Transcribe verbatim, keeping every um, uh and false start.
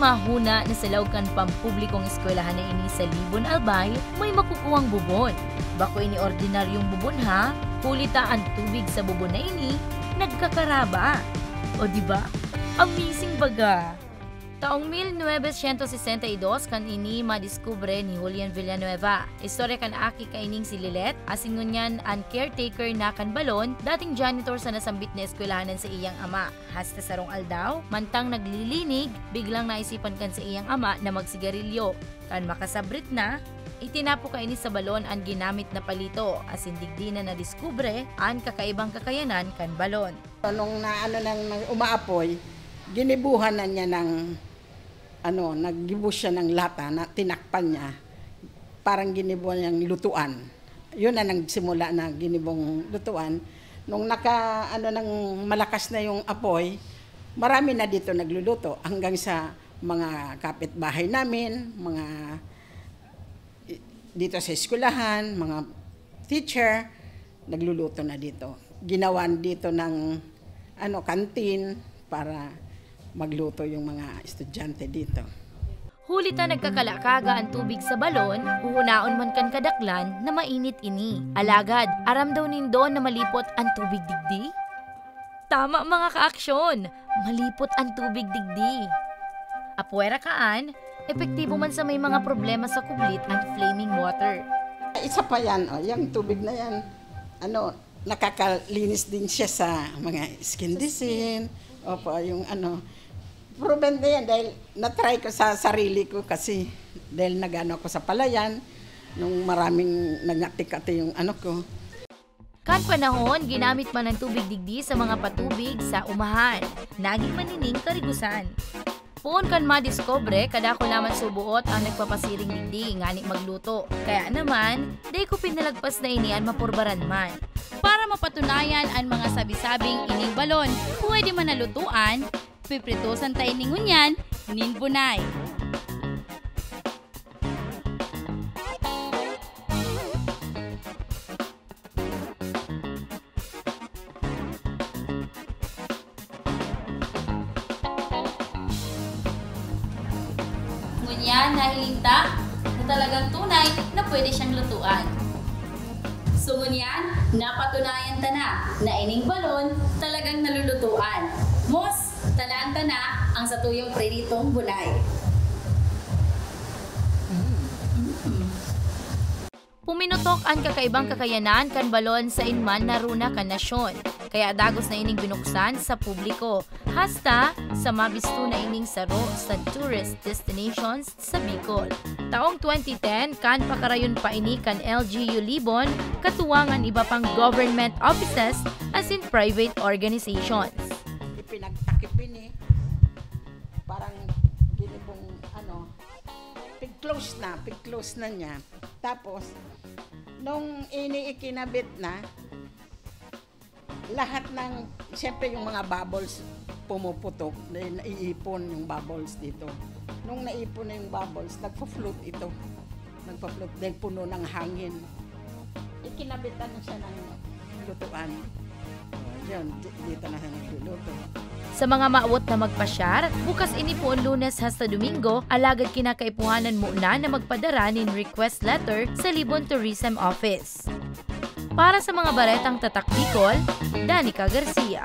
Mahona na sa laog kan pampublikong eskwelahan na ini sa Libon, Albay, may makukuwang bubon. Bako ini ordinaryong bubon, ha? Huli ta an tubig sa bubon na ini nagkakaraba. O, di ba? Amazing baga! Taong mil novecientos sesenta y dos kan ini madiskubre ni Julian Villanueva. Istorya kan aki kaining si Lilet, asin ngunyan an caretaker na kan balon, dating janitor sa nasambit na eskwelahan sa iyang ama. Hasta sarong aldaw, mantang naglilinig, biglang naisipan kan sa iyang ama na magsigarilyo. Kan makasabrit na, itinapo kaini sa balon an ginamit na palito, asin digdi na nadiskubre an kakaibang kakayanan kan balon. Nung naano nang, nang umaapoy, ginibuhan na niya ng, ano, naggibo siya ng lata na tinakpan niya. Parang ginibuhan niyang lutuan. Yun na nagsimula na ginibong lutuan. Nung naka, ano, nang malakas na yung apoy, marami na dito nagluluto. Hanggang sa mga kapitbahay namin, mga i-, dito sa eskwelahan, mga teacher, nagluluto na dito. Ginawan dito ng, ano, kantin para magluto yung mga estudyante dito. Huli ta nagkakalakaga an tubig sa balon, huhunaon man kan kadaklan na mainit ini. Alagad, aram daw nindo na malipot an tubig digdi? Tama, mga kaaksyon! Malipot an tubig digdi. Apwera kaan, epektibo man sa may mga problema sa kublit an flaming water. Isa pa yan, oh, yung tubig na yan, ano, nakakalinis din siya sa mga skin disease. Opo, yung ano, proven na yan dahil na-try ko sa sarili ko kasi dahil nag-ano ako sa palayan, nung maraming nagngati-kati yung ano ko. Kan panahon, ginamit man ang tubig digdi sa mga patubig sa umahan. Nagin man ining karigusan. Poon kan madiskubre, kadakulaman suboot ang nagpapasiring digdi ngani magluto. Kaya naman, dai ko pinalagpas na ini an mapurbaran man. Para mapatunayan an mga sabi-sabing ining balon, pwede man na lutuan, pipritosan ta ini ngunyan nin bunay. Ngunyan, nahiling ta na talagang tunay na pwede siyang lutuan. So, ngunyan, napatunayan ta na na ining balon talagang nalulutuan. Mos, talaan ta na ang satuyang prinitong bunay. Mm. Puminutok an kakaibang kakayanan kan balon sa inman na runa kan nasyon, kaya dagos na ining binuksan sa publiko, hasta sa mabisto na ining saro sa tourist destinations sa Bicol. Taong twenty ten, kan pakarayon pa ini kan L G U Libon, katuwang an iba pang government offices asin private organizations. Ipinagtakip ini, parang ginibong, ano, pig-close na, pig-close na niya. Tapos, nung ini ikinabit na, lahat ng, siyempre yung mga bubbles pumuputok, dahil naiipon yung bubbles dito. Nung naipon na yung bubbles, nagfo-float ito. Nagfo-float dahil puno ng hangin. Ikinabitan na siya ng lutuan. Oh, yun, di-, dito na siya nagluluto. Sa mga maawot na magpasyar, bukas ini poon Lunes hasta Domingo, alagad kinakaipuhanan muna na magpadara nin request letter sa Libon Tourism Office. Para sa mga baretang Tatak Bicol, Danica Garcia.